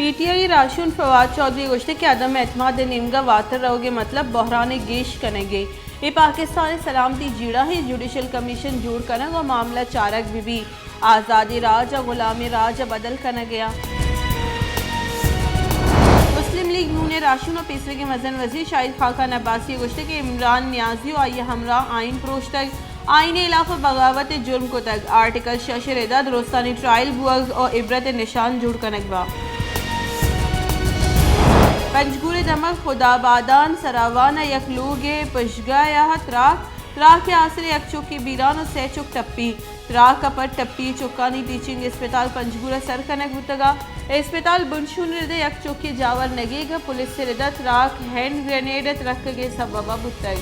P T I ءِ راہشون فواد چوہدری ءَ گوشتگ کہ عدم اعتماد ءِ نیمگ ءَ واتر روگ ءِ مطلب بحران ءِ گیش کنگ ءَ اے پاکستان ءِ سلامتی ءِ جیڑہ ایں، جوڈیشل کمیشن جوڑ کنگ ءُ معاملہ چارگ بہ بیت، آزادیں راج ءَ غلامیں راج ءَ بدل کنگ ءَ ایں۔ مسلم لیگ نون ءِ راہشون ءُ پیسریگیں مزن وزیر شاہد خاقان عباسی ءَ گوشتگ کہ عمران نیازی ءُ آئی ءِ ہمراہ آئین پروشتگ، آئین ءِ ہلاف ءَ بغاوت ءِ جرم کتگ، آرٹیکل شش ءِ ردا درستانی ٹرائل بوگ ءُ عبرت ءِ نشان جوڑ کنگ با۔ پنجگور ءِ دمگ خدابادان سراوان ءَ یک لوگ ءِ پشگاہ ءَ تراک، تراک ءِ آسر ءَ یک چکے بیران ءُ سئے چک ٹپی، تراک ءَ پد ٹپی چکانی ٹیچنگ اسپتال پنجگور ءَ سر کنگ بوتگ ءُ اسپتال بنشون ءِ ردا یک چکے جاور نگیگ ءَ پولیس ءِ ردا تراک ہینڈ گرینیڈ ءِ ترکگ ءِ سبب ءَ بوتگ۔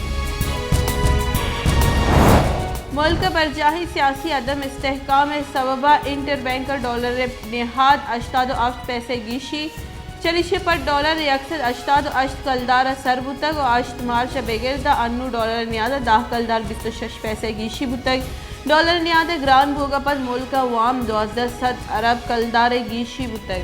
ملک ءِ برجاہیں سیاسی عدم استحکام ءِ سبب ءَ انٹر بینک ءِ ڈالر ءِ نہاد ہشتاد ءُ ہفت پیسہ گیشی، چریشی ءَ پد ڈالر یک سد ہشتاد ءُ ہشت کلدار ءَ سر بوتگ ءُ ہشت مارچ ءَ بگر داں انوں ڈالر ءِ نیاد ءَ دہ کلدار بیست ءُ شش پیسہ گیشی بوتگ۔ ڈالر ءِ نیاد ءِ گران بوگ ءَ پد ملک ءِ وام دوازدہ سد ارب کلدار ءَ گیشی بوتگ۔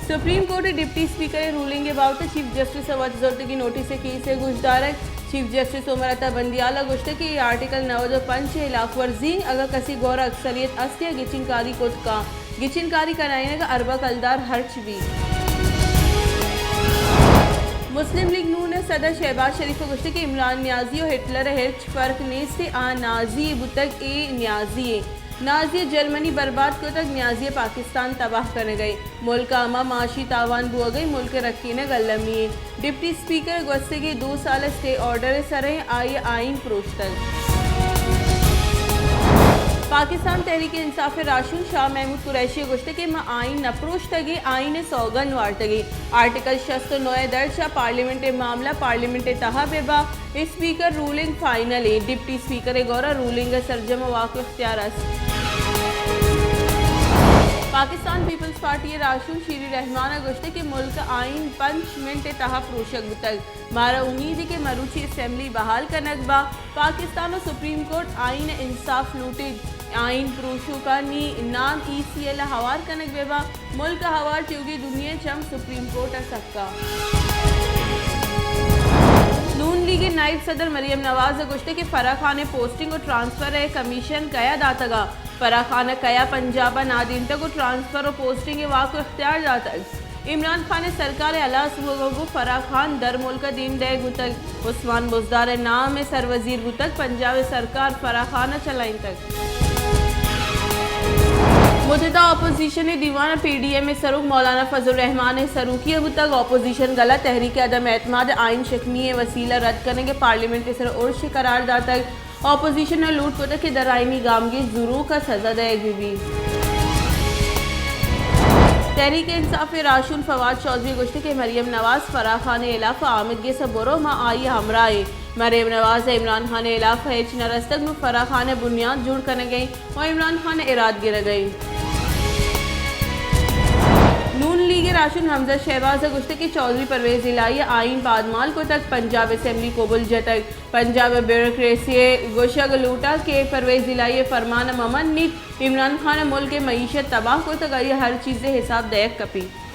سپریم کورٹ ءِ ڈپٹی اسپیکر ءِ رولنگ ءِ بابت ءَ چیف جسٹس ءَ وت زرتگیں نوٹس ءِ کیس ءِ گوشدارگ۔ چیف جسٹس عمر عطا بندیال ءَ گوشتگ کہ اے آرٹیکل نود ءُ پنچ ءِ ہلاف ورزی ایں، اگاں کسی گورا اکثریت است یا گچین کاری کت کن، گچین کاری کنائینگ ءَ ارباں کلدار ہرچ بیت۔ مسلم لیگ نون ءِ صدر شہباز شریف ءَ گوشتگ کہ عمران نیازی ءُ ہٹلر ءَ ہچ فرق نیست، آ نازی بوتگ، اے نیازی ایں۔ نازی ءَ جرمنی برباد کتگ، نیازی ءَ پاکستان تباہ کنگ ءَ ایں۔ ملک ءَ ہما معاشی تاوان بوگ ءَ ایں، ملک ءِ رکینگ المی ایں۔ ڈپٹی اسپیکر ءِ گوستگیں دو سال ءِ اسٹے آرڈر ءِ سر ءَ ایں، آئی ءَ آئین پروشتگ۔ پاکستان تحریک انصاف ءِ راہشون شاہ محمود قریشی ءَ گوشتگ کہ ما آئین نہ پروشتگ ایں، آئین ءِ سوگند وارتگ ایں۔ آرٹیکل شست ءُ نو ءِ درچ ءَ پارلیمنٹ ءِ معاملہ پارلیمنٹ ءِ تہا بہ با، اسپیکر رولنگ فائنل ایں، ڈپٹی اسپیکر ءِ گورا رولنگ ءِ سرجم ءُ واک ءُ اختیار است۔ پاکستان پیپلز پارٹی ءِ راہشون شیری رحمان ءَ گوشتگ کہ ملک ءِ آئین پنچ منٹ ءِ تہا پروشگ بوتگ، مارا امید ایں کہ مروچی اسمبلی بحال کنگ با، پاکستان ءُ سپریم کورٹ آئین ءِ انصاف لوٹیت، آئین پروشوکانی نام ای سی ایل ءَ ہوار کنگ بہ با۔ ملک ءَ ہوار تیوگیں دنیا ءِ چم سپریم کورٹ ءَ سکا۔ نون لیگ ءِ نائب صدر مریم نواز ءَ گوشتگ کہ فرح خان ءِ پوسٹنگ ءُ ٹرانسفر ءِ کمیشن کیا داتگ ءَ؟ فرح خان ءَ کیا پنجاب ءَ نادینتگ ءُ ٹرانسفر ءُ پوسٹنگ ءِ واک ءُ اختیار داتگ؟ عمران خان ءِ سرکار ءِ ہلاس بوگ ءَ گوں فرح خان درملک ءَ دیم دئیگ بوتگ۔ عثمان بزدار ءِ نام ءَ سروزیر بوتگ، پنجاب ءِ سرکار فرح خان ءَ چلائینتگ۔ متحدہ اپوزیشن ءِ دیوان ءَ پی ڈی ایم ءِ سروک مولانا فضل الرحمان ءِ سروکی ءَ بوتگ۔ اپوزیشن گل ءَ تحریک عدم اعتماد ءِ آئین شکنی ءِ وسیلہ رد کنگ ءَ پارلیمنٹ ءِ سر ءَ ارش قرار داتگ۔ اپوزیشن ءَ لوٹ کتگ کہ درآئینی گامگیج زوروک ءَ سزا دئیگ بہ بیت۔ تحریک انصاف ءِ راہشون فواد چوہدری ءَ گوشتگ کہ مریم نواز فرح خان ءِ ہلاف ءَ آمد گس ءَ برو، ما آئی ءِ ہمراہ ایں۔ مریم نواز ءَ عمران خان ءِ ہلاف ءَ ہچ نہ رستگ، نوں فرح خان ءِ بنیاد جوڑ کنگ ءَ ایں ءُ عمران خان ءَ ایراد گرگ ءَ ایں۔ نون لیگ ءِ راہشون حمزہ شہباز ءَ گوشتگ کہ چوہدری پرویز الہی ءَ آئین پادمال کتگ، پنجاب اسمبلی کوبل جتگ۔ پنجاب ءِ بیوروکریسی ءِ گوشگ لوٹاں کہ پرویز الہی ءِ فرمان ءَ مہ منیت، عمران خان ءَ ملک ءِ معیشت تباہ کتگ، آئی ءَ ہر چیز ءِ حساب دئیگ کپیت۔